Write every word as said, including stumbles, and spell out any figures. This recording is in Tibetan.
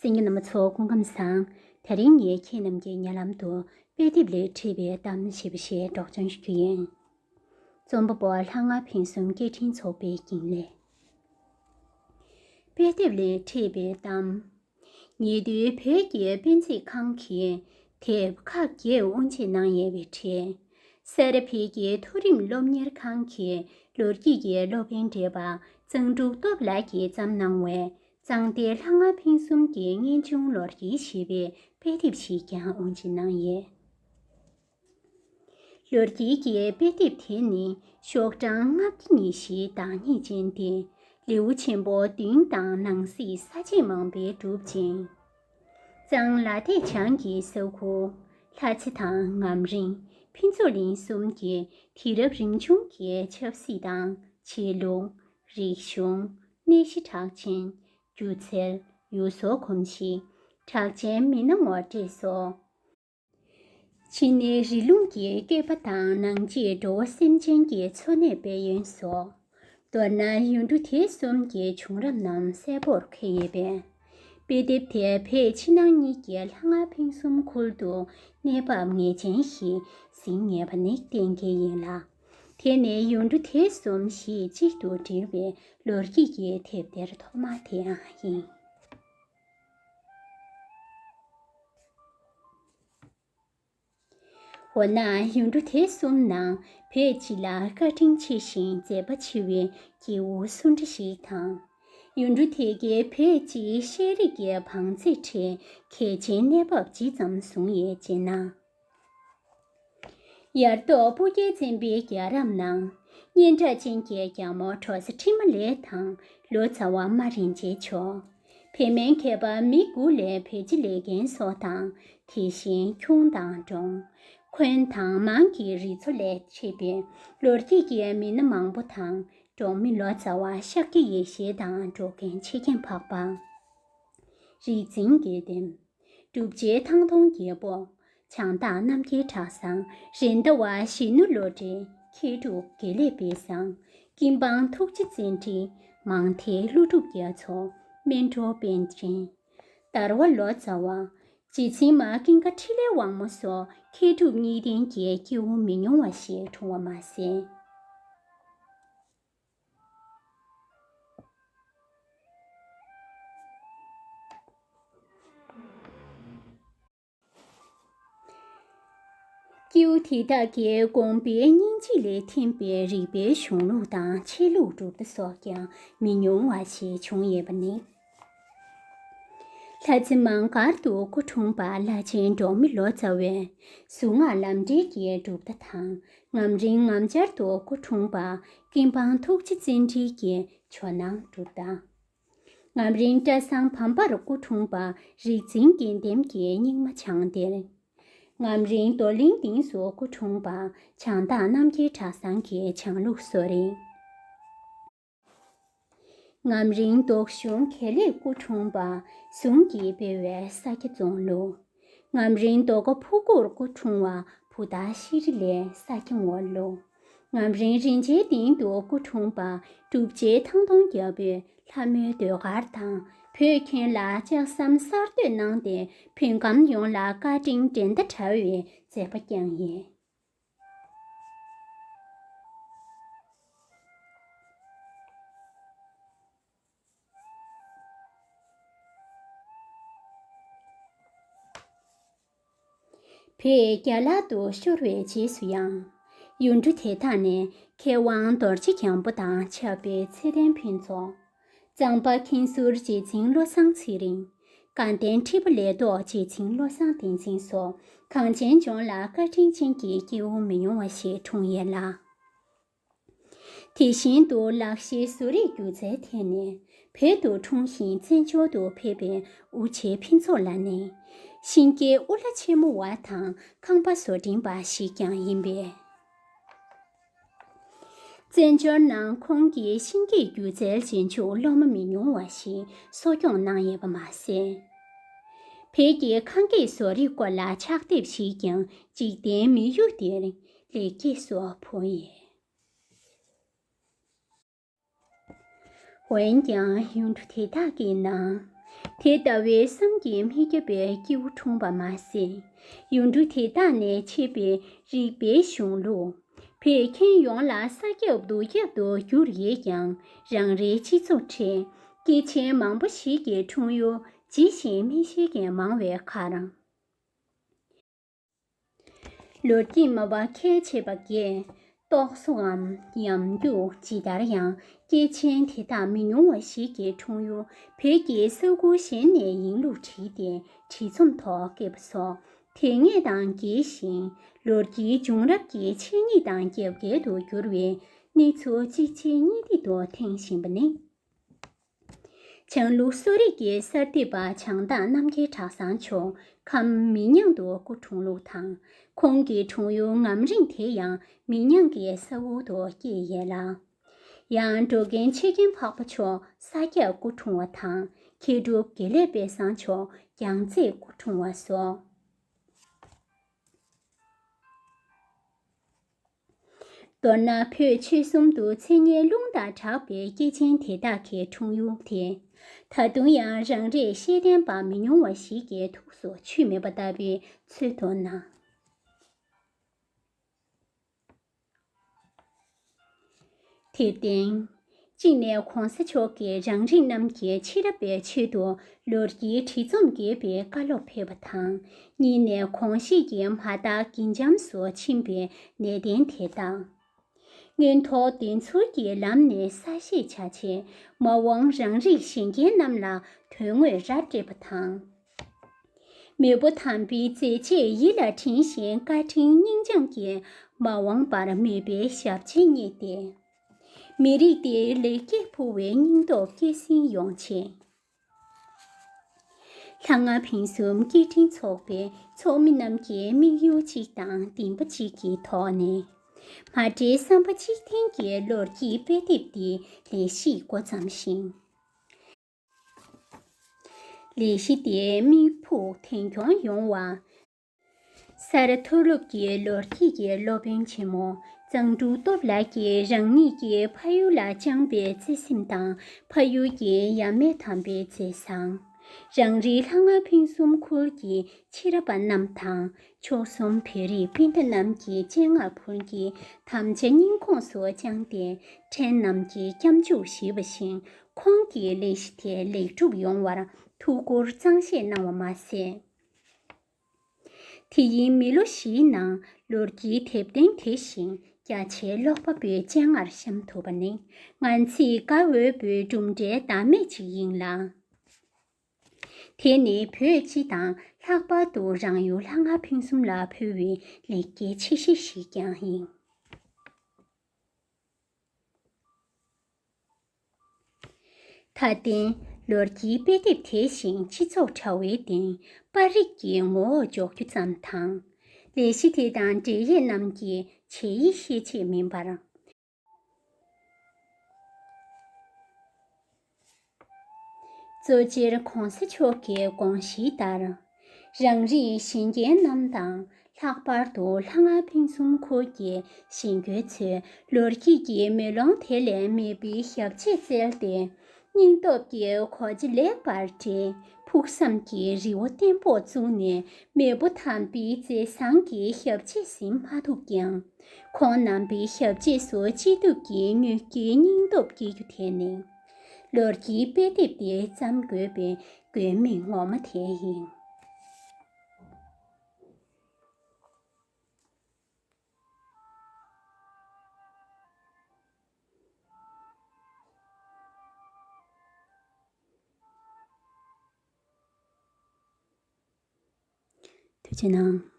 གསན་མཁན་རྣམ་པ་ཚོ་སྐུ་ཁམས་བཟང་། དེ་རིང་ངས་ཁྱེད་རྣམས་ཀྱི་ཉེ་ལམ་དུ་དཔེ་དེབ་ལས་བྲིས་པའི་གཏམ་ཞེས་པ་ཞིག་སྒྲོག་སྦྱང་ཞུ་རྒྱུ་ཡིན། རྩོམ་པ་པོ་ལྷ་དབང་ཕུན་སུམ་སྐད་འཕྲིན་ཚོགས་པའི་འགན་ལས། དཔེ་དེབ་ལས་བྲིས་པའི་གཏམ། ཉེ་དུས་བོད་ཀྱི་དཔེ་མཛོད་ཁང་གིས་དེབ་ཁག་བརྒྱད་དབུ་འབྱེད་གནང་ཡོད་པའི་གྲས། སེ་ར་བོད་ཀྱི་མཐོ་རིམ་སློབ་གཉེར་ཁང་གི་ལོ་རྒྱུས་ཀྱི་སློབ་དཔོན་བགྲེས་པ་གཙང་ཕྲུག་སྟོབས་ལགས་ཀྱིས་བརྩམས་གནང་བའི་གཙང་བདེ་ལྷ་དབང་ཕུན་སུམ་གྱི་རྔན་ཆུང་ལོ་རྒྱུས་ཞེས་པའི་དཔེ་དེབ་ཞིག་ཀྱང་དབུ་འབྱེད་གནང་ཡོད། ལོ་རྒྱུས་ཀྱི་དཔེ་དེབ་དེ་ནི་ཤོག་གྲངས་ལྔ་བརྒྱ་ཉི་ཤུ་དང་གཉིས་ཅན་ཏེ། ལེའུ་ཆེན་པོ་བདུན་དང་ནང་གསེས་ས་བཅད་མང་པོས་གྲུབ་ཅིང་། གཙང་ལ་དེ་བྱང་གི་ས་ཁུལ། ལྷ་རྩེ་དང་ངམ་རིང་། ཕུན་ཚོགས་གླིང་གསུམ་གྱི་དུས་རབས་རིམ་བྱུང་གི་ཆབ་སྲིད་དང་ཆོས་ལུགས། རིག་གཞུང་། གནས་གཞི་གྲགས་ཅན། སྒྱུ་རྩལ། ཡུལ་སྲོལ་གོམས་གཤིས། གྲགས་ཅན་མི་སྣ་ངོ་སྤྲོད་སོགས། ཕྱི་ནས་རི་ཀླུང་གི་བཀོད་པ་དང་ནང་ཆོས་འགྲོ་བ་སེམས་ཅན་གྱི་འཚོ་གནས་དཔལ་ཡོན་སོགས། མདོར་ན་ཡུལ་གྲུ་དེ་གསུམ་གྱི་བྱུང་རབས་རྣམས་གསལ་པོར་འཁོད་ཡོད་པས། དཔེ་དེབ་དེ་བོད་ཕྱི་ནང་གཉིས་ཀྱི་ལྷ་དབང་ཕུན་སུམ་ཁུལ་དུ་གནས་བབ་ངེས་ཅན་ཞིག་ཟིན་ངེས་པ་ནི་གཏན་འཁེལ་ཡིན་ལ། དེ་ནི་ཡུལ་གྲུ་དེ་གསུམ་ཞེས་གཅིག་ཏུ་བསྒྲིལ་བའི་ལོ་རྒྱུས་ཀྱི་དེབ་ཐེར་ཐོག་མ་དེའང་ཡིན། འོ་ན་ཡུལ་གྲུ་དེ་གསུམ་ནང་བོད་སྤྱི་ལ་བཀའ་དྲིན་ཆེ་ཞིང་མཛད་པ་ཆེ་བའི་སྐྱེ་བོ་སུ་འདྲ་ཞིག་དང་། ཡུལ་གྲུ་དེ་གའི་བོད་སྤྱིའི་ཤེས་རིག་གི་བང་མཛོད་ཁྲོད་གལ་ཆེའི་གནས་བབ་ཇི་ཙམ་བཟུང་ཡོད་ཅེ་ན། ཡར་ཐོག་སྤུ་རྒྱལ་བཙན་པོའི་རྒྱལ་རབས་ནང་། སྙན་གྲགས་ཅན་གྱི་རྒྱལ་མོ་འབྲོ་བཟའ་ཁྲི་མ་ལེ་དང་ལོ་ཙཱ་བ་རྨ་རིན་ཆེན་མཆོག་བོད་སྨན་མཁས་པ་མི་དགུ་ལས་བོད་སྤྱི་ལས་འགན་སོགས་དང་། དེ་བཞིན་ཁྱུང་དང་འབྲོང་། འཁོན་དང་མང་གི་རིགས་ཚོ་ལས་མཆེད་པའི་ལོ་རྒྱུས་ཀྱི་མི་སྣ་མང་པོ་དང་། འབྲོག་མི་ལོ་ཙཱ་བ་ཤཱཀྱ་ཡེ་ཤེས་དང་འགྲོ་མགོན་ཆེ་མཁན་འཕགས་པ། རིག་འཛིན་དགེ་ལྡན། སྒྲུབ་བྱེད་ཐང་སྟོང་རྒྱལ་པོ། བྱང་བདག་རྣམ་རྒྱལ་གྲྭ་ཚང་། རེད་མདའ་བ་གཞོན་ནུ་བློ་གྲོས། མཁས་གྲུབ་དགེ་ལེགས་དཔལ་བཟང་། ཀིམ་པང་ཐུགས་རྗེ་བརྩོན་འགྲུས། མང་ཐེག་ཀླུ་སྒྲུབ་རྒྱ་མཚོ། སྨིན་གྲོལ་པཎ་ཆེན། དར་བ་ལོ་ཙཱ་བ། རྗེ་བཙུན་མ་ཀུན་དགའ་འཕྲིན་ལས་དབང་མོ་སོགས་མཁས་གྲུབ་གཉིས་ལྡན་གྱི་སྐྱེས་བུ་མི་ཉུང་བ་ཞིག་འཁྲུངས་པ་མ་ཟད། སྐྱེས་བུ་དེ་དག་གིས་དགོངས་པའི་སྙིང་རྗེ་ལས་ཐོན་པའི་རིག་པའི་གཞུང་ལུགས་དང་ཆོས་ལུགས་གྲུབ་མཐའ་སོགས་ཀྱང་མི་ཉུང་བ་ཞིག་བྱུང་ཡོད་པ་ནི། ལྷ་རྩེ་མང་སྒར་དུ་སྐུ་འཁྲུངས་པ་ལྷ་ཆེན་འབྲོག་མི་ལོ་ཙཱ་བས་གཟུངས་སྔགས་ལམ་འབྲས་ཀྱི་གྲུབ་མཐའ་དང་། ངམ་རིང་ངམ་སྦྱར་དུ་སྐུ་འཁྲུངས་པ་ཀིམ་པང་ཐུགས་རྗེ་བརྩོན་འགྲུས་ཀྱི་ཇོ་ནང་གྲུབ་མཐའ། ངམ་རིང་བཀྲ་བཟང་བམ་པར་སྐུ་འཁྲུངས་པ་རིག་འཛིན་དགེ་ལྡན་གྱི་རྙིང་མ་བྱང་གཏེར། ངམ་རིང་རྡོར་གླིང་སྡིངས་སུ་སྐུ་འཁྲུངས་པ་བྱང་བདག་རྣམ་རྒྱལ་གྲྭ་ཚང་གི་བྱང་ལུགས་གསོ་རིག། ངམ་རིང་རྡོ་གཞུང་དགེ་ལེགས་སྐུ་འཁྲུངས་པ་གཟུངས་ཀྱིས་སྤེལ་བའི་ས་སྐྱ་རྫོང་ལུགས། ངམ་རིང་རྡོ་ཀ་ཕུ་གུར་སྐུ་འཁྲུངས་པ་བུ་དར་ཤྲི་ལའི་ས་སྐྱ་ངོར་ལུགས། ངམ་རིང་རིན་ཆེན་སྡིངས་དུ་སྐུ་འཁྲུངས་པ་སྒྲུབ་བྱེད་ཐང་སྟོང་རྒྱལ་པོས་ལྷ་མོའི་ཟློས་གར་དང་བོད་ཁྱོན་ལ་ལྕགས་ཟམ་གསར་གཏོད་གནང་སྟེ་བོད་ཁམས་ཡོངས་ལ་བཀའ་དྲིན་འགྲན་ཟླ་བྲལ་བའི་མཛད་པ་བསྐྱངས་ཡོད། བོད་རྒྱ་ལག་ཏུ་ཤོར་བའི་རྗེས་སུ་ཡང་། ཡུལ་གྲུ་དེ་དག་ནས་མཁས་དབང་རྡོ་རྗེ་འགེམས་པོ་དང་ཕྱག་དཔེ་ཚེ་བརྟན་ཕུན་ཚོགས། གཙང་པ་མཁན་ཟུར་རྗེ་བཙུན་བློ་བཟང་ཚེ་རིང་། དགའ་ལྡན་ཁྲི་པ་ལས་ཐོག་རྗེ་བཙུན་བློ་བཟང་བསྟན་འཛིན་སོགས་གངས་ཅན་ལྗོངས་ལ་བཀའ་དྲིན་ཅན་གྱི་སྐྱེས་བུ་མི་ཉུང་བ་ཞིག་འཁྲུངས་ཡོད་ལ། དེ་བཞིན་དུ་ལག་ཤེས་བཟོ་རིག་སྒྱུ་རྩལ་ཐད་ནས་བོད་དུ་འཁྲུངས་ཤིང་བཙན་བྱོལ་དུ་ཕེབས་པའི་དབུ་ཆེ་ཕུན་ཚོགས་ལགས་ནི་ཤིང་སྐྱེས་དབུ་ལྷ་ཆེན་མོ་བ་དང་ཁང་པ་བཟོ་འདྲེན་པ་ཞིག་ཀྱང་ཡིན་པས། བཙན་བྱོལ་ནང་ཁོང་གིས་ཤིང་སྐྱེས་སྒྱུ་རྩལ་རྗེས་འཇུག་སློབ་མ་མི་ཉུང་བ་ཞིག་གསོ་སྐྱོང་གནང་ཡོད་པ་མ་ཟད། བོད་ཀྱི་ཁང་སྐྱེས་བཟོ་རིག་སྐོར་ལ་ཕྱག་དེབ་ཞིག་ཀྱང་འཇིག་རྟེན་མི་ཡུལ་འདིར་ལེགས་སྐྱེས་སུ་ཕུལ་ཡོད། འོན་ཀྱང་ཡུལ་གྲུ་དེ་དག་གི་ནང་ དེ་ལྟ་བུའི་བསམ་གྱིས་མི་ཁྱབ་པའི་སྐྱེས་བུ་འཁྲུངས་པ་མ་ཟད། ཡུལ་གྲུ་དེ་དག་ནས་མཆེད་པའི་རིག་པའི་གཞུང་ལུགས། བོད་ཁྱོན་ཡོངས་ལ་ས་ཁྱབ་རྡོ་ཁྱབ་ཏུ་གྱུར་ཡོད་ཀྱང་། རང་རེའི་སྤྱི་ཚོགས་ཁྲོད་སྐྱེས་ཆེན་མང་པོ་ཞིག་གི་འཁྲུངས་ཡུལ་ཇི་བཞིན་མི་ཤེས་མཁན་མང་བའི་ཁར། ལོ་རྒྱུས་སྨྲ་བ་ཁས་འཆེ་བ་འགས་རྟོག་བཟོའམ་ཉམས་རྒྱུགས་ཇི་ལྟར་ཡང་། སྐྱེས་ཆེན་དེ་དག་མི་ཉུང་བ་ཞིག་གི་འཁྲུངས་ཡུལ་བོད་ཀྱི་ས་ཁུལ་གཞན་ནས་ཡིན་ལུགས་བྲིས་ཏེ་བྲིས་རྩོམ་ཐོག་བཀོད་པ་སོགས་དེ་སྔས་དང་འགལ་ཞིང་། ལོ་རྒྱུས་བྱུང་རབས་ཀྱི་ཆོས་ཉིད་དང་རྒྱབ་འགལ་དུ་གྱུར་བའི་གནས་ཚུལ་གཅིག་རྗེས་གཉིས་མཐུད་དུ་འཐེན་བཞིན་པ་ནི། བྱང་ལུགས་གསོ་རིག་གི་གསར་འདེབས་པ་བྱང་སྟག་རྣམ་རྒྱལ་གྲྭ་ཚང་མཆོག་ཁམས་མི་ཉག་ཏུ་སྐུ་འཁྲུངས་ལུགས་དང་། ཁོང་གི་འཁྲུངས་ཡུལ་ངམ་རིང་དེ་ཡང་མི་ཉག་གི་ས་འོག་ཏུ་སྐྱེས་ཡོད་ལ། ཡང་འགྲོ་མགོན་ཆོས་རྒྱན་འཕགས་པ་མཆོག་ས་སྐྱར་སྐུ་འཁྲུངས་པ་དང་། མཁས་གྲུབ་དགེ་ལེགས་དཔལ་བཟང་མཆོག་རྒྱལ་རྩེར་སྐུ་འཁྲུངས་པ་སོགས། མདོར་ན་བོད་ཆོལ་གསུམ་དུ་མཚན་སྙན་ལུང་དང་གྲགས་པའི་སྐྱེས་ཆེན་དེ་དག་གི་འཁྲུངས་ཡུལ་དེ། ད་དུང་ཡང་རང་རེའི་ཤེས་ལྡན་པ་མི་ཉུང་བ་ཞིག་གི་ཐུགས་སུ་ཆུད་མེད་པ་ལྟ་བུའི་ཚུལ་དུ་སྣང་། དེར་བརྟེན། གཅིག་ནས་གོང་ས་མཆོག་གིས་རང་རིགས་རྣམས་ཀྱི་ཕྱི་རབས་པའི་ཆེད་དུ་ལོ་རྒྱུས་བྲིས་རྩོམ་རྒྱས་པའི་བཀའ་སློབ་ཕེབས་པ་དང་། གཉིས་ནས་གོང་བཞེས་ཀྱི་མ་དག་གི་འཇམ་སུ་ཕྱིན་པའི་གནད་དོན་དེ་དག་མངོན་མཐོ་ལྡན་ཚུལ་གྱི་ལམ་ནས་གསལ་བཤད་བྱ་ཆེད། མ་འོངས་རང་རིགས་གཞོན་སྐྱེས་རྣམས་ལ་དོན་དངོས་ར་སྤྲད་པ་དང་། མེས་པོ་དམ་པའི་མཛད་རྗེས་ཡིད་ལ་དྲན་བཞིན་བཀའ་དྲིན་སྙིང་བཅངས་ཀྱིས་མ་འོངས་པར་མེས་པོའི་ཞབས་རྗེས་བསྙེགས་ཏེ། མི་རིགས་འདིའི་ལེགས་སྐྱེས་ཕུལ་བའི་སྙིང་སྟོབས་སྐྱེད་སྲིང་ཡོང་ཆེད། ལྷ་སྔགས་ཕུན་སུམ་སྐྱེད་སྲིང་ཚོགས་པའི་ཚོགས་མི་རྣམས་ཀྱིས་དམིགས་ཡུལ་གཅིག་དང་འདུན་པ་གཅིག་གི་ཐོག་ནས། མ་འདྲེས་བསམ་པ་གཅིག་ལྡན་གྱི་ལོ་རྒྱུས་དཔེ་དེབ་འདིའི་ལས་གཞི་འགོ་བརྩམས་ཤིང་། ལས་གཞི་དེའི་དམིགས་ཕུགས་དོན་འཁྱོངས་ཡོང་བ། སར་མཐོ་སློབ་ཀྱི་ལོ་རྒྱུས་ཀྱི་སློབ་དཔོན་ཆེན་མོ་གཙང་ཕྲུག་སྟོབས་ལགས་ཀྱིས་རང་ཉིད་ཀྱི་ཕ་ཡུལ་ལ་བཅངས་པའི་བརྩེ་སེམས་དང་། ཕ་ཡུལ་གྱི་ཡབ་མེས་དམ་པའི་མཛད་བཟང་། རང་རིགས་ལྷ་སྔགས་ཕུན་སུམ་ཁུལ་གྱི་ཕྱི་རབས་པ་རྣམས་དང་། མཆོག་གསུམ་བོད་རིགས་སྤུན་ཟླ་རྣམས་ཀྱི་སྤྱན་སྔར་ཕུལ་གྱི་དམ་བཅའ་སྙིང་ཁོངས་སུ་བཅངས་ཏེ། ཕྲན་རྣམས་ཀྱིས་སྐྱབས་འཇུག་ཞུས་པ་བཞིན། ཁོང་གིས་ལས་གཞི་དེ་ལེགས་གྲུབ་ཡོང་བར་ཐུགས་ཁུར་གཙང་བཞེས་གནང་བ་མ་ཟད། དེ་ཡིན་མི་ལོ་བཞིའི་ནང་ལོ་རྒྱུས་དེབ་ཐེར་དེ་བཞིན་རྒྱ་ཆེའི་ཀློག་པ་པོའི་སྤྱན་སྔར་བཤམས་ཐུབ་པ་ནི། ང་ཚོའི་དགའ་འོས་པའི་གྲུབ་འབྲས་ཟླ་མེད་ཅིག་ཡིན་ལ། དེ་ནི་བོད་སྤྱི་དང་། ལྷག་པར་དུ་རང་ཡུལ་ལྷ་སྔགས་ཕུན་སུམ་ལ་ཕུལ་བའི་ལེགས་སྐྱེས་ཆེ་ཤོས་ཤིག་ཀྱང་ཡིན། མཐའ་དོན། ལོ་རྒྱུས་དཔེ་དེབ་དེ་བཞིན་སྤྱི་ཚོགས་དྲ་བའི་སྟེང་པར་རིས་ཀྱི་ངོ་བོར་འཇོག་རྒྱུ་ཙམ་དང་། ལས་གཞི་དེ་དང་འབྲེལ་ཡོད་རྣམས་ཀྱི་བྱས་ཡིག་ཤེས་ཆེད་མིན་པར། གཙོ་ཆེར་གོང་ས་མཆོག་གི་དགོངས་གཞི་ལྟར། རང་རིགས་གཞོན་སྐྱེས་རྣམས་དང་། ལྷག་པར་དུ་ལྷ་སྔགས་ཕུན་སུམ་ཁུལ་གྱི་གཞོན་སྐྱེས་ཚོས་ལོ་རྒྱུས་ཀྱི་མེ་ལོང་དེ་ལས་མེས་པོའི་ཞབས་རྗེས་བཙལ་ཏེ། སྙིང་སྟོབས་ཀྱི་གོ་ཆ་ལེགས་པར་བྲེགས། ཕུགས་བསམ་གྱི་རི་བོ་བརྟན་པོར་བཙུགས་ནས། མེས་པོ་དམ་པའི་མཛད་བཟང་གི་ཞབས་རྗེས་ཟིན་མ་ཐུབ་ཀྱང་། ཁོང་རྣམ་པའི་ཞབས་རྗེས་སུ་སྐྱིད་སྡུག་གི་མྱུ་གུའི་སྙིང་སྟོབས་སྐྱེ་རྒྱུ་དེ་ནི། ལོ་རྒྱུས་དཔེ་དེབ་དེ་བརྩམས་དགོས་པའི་དགོས་དམིགས་ངོ་མ་དེ་ཡིན། ཐུགས་རྗེ་གནང་།